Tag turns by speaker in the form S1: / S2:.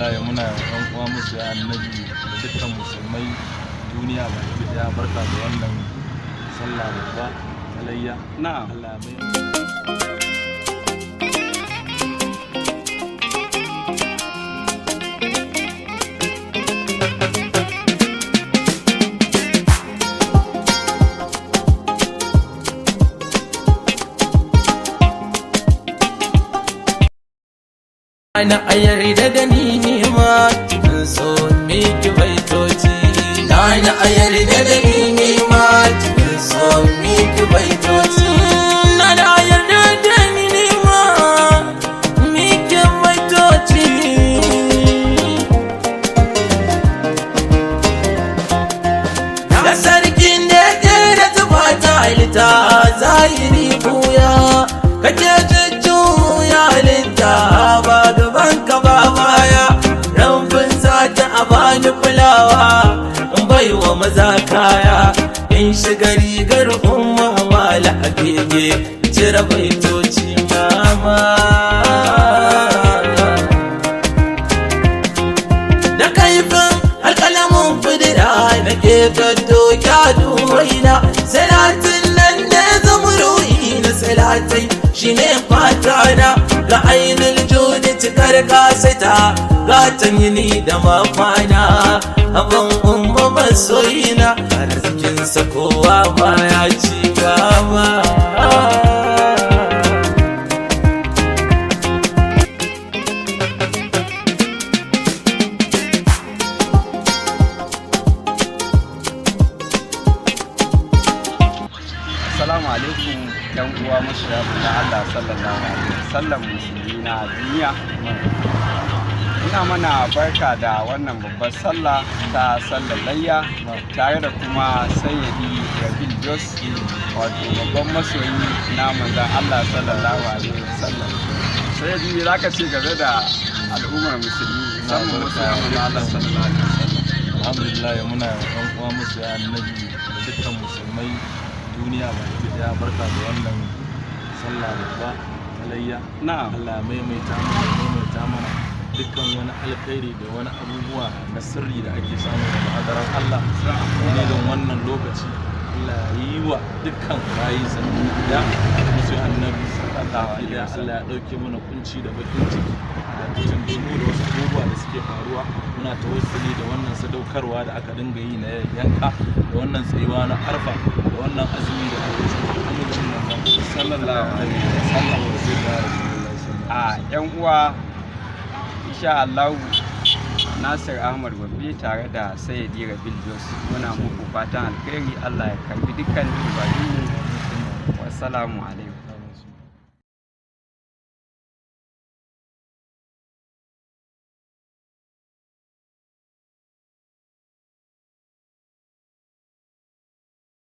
S1: Alhamdulillah, muna yan uwa musu ya Annabi da dukkan Musulmai duniya baki daya barka da wannan sallah babba ta layya. Allah mai.
S2: Na a yarda da ni ma cikin so miki baitoci. Na a yarda da ni ma cikin so miki baitoci. Na a yarda da ni ma miki baitoci. Da sarkin da ya da zuba ta halitta, zahiri buya kake jujjuya halitta, ba gaban ka ba baya. Ramfin sata a bani kulawa, in bai wa maza kaya, in shiga rigar umma mala a bege, cire baitoci mama. Da kaifin alƙalamin fidira na ke gaddo kyaduwaina, salatin nan da zama ruhi na salatai, shine fata na ga ainihin jodi, cikar kasata gatan yini da mafana, abin umma masoyina, arzikinsa kowa baya ci gaba.
S3: Assalamu alaikum, yan uwa masoya na Allah sallallahu alaihi wasallam, Musulmi na duniya. Ina mana barka da wannan babbar sallah ta sallar layya, tare da kuma Sayyidi Rabil Jos, wato babban masoyi na manzon Allah sallallahu alaihi wasallam. Sayyidi, me zaka ce game da al'ummar Musulmi, musamman masoyan manzon Allah sallallahu alaihi wasallam?
S1: Alhamdulillah, muna yan uwa musu ya Annabi da dukkan Musulmai duniya baki daya barka da wannan sallah babba ta layya. Allah ya maimaita mana, maimaita mana dukkan wani alkhairi da wani abubuwa na sirri da ake samu daga hadarar Allah dalilin wannan lokaci. Allah ya yi wa dukkan bayinsa da musu Annabi
S3: Sallallahu alaihi
S1: da
S3: wasallam.
S1: Allah ya dauke mana kunci da bakin ciki da fitintunu da wasu abubuwa da suke faruwa. Muna tawassuli da wannan sadaukarwa da aka dinga yi na yanka, da wannan tsayuwa na Arfa, da wannan azumi da aka yi, amincin manzon
S3: Sallallahu alaihi wasallam.
S1: Sai da Rasulullahi sallallahu
S3: A yan uwa, insha Allah, Nasir Ahmad Gombe tare da Sayyidi Rabil Jos muna muku fatan alkhairi. Allah ya karbi dukkan ibadunmu. Wassalamu alaikum.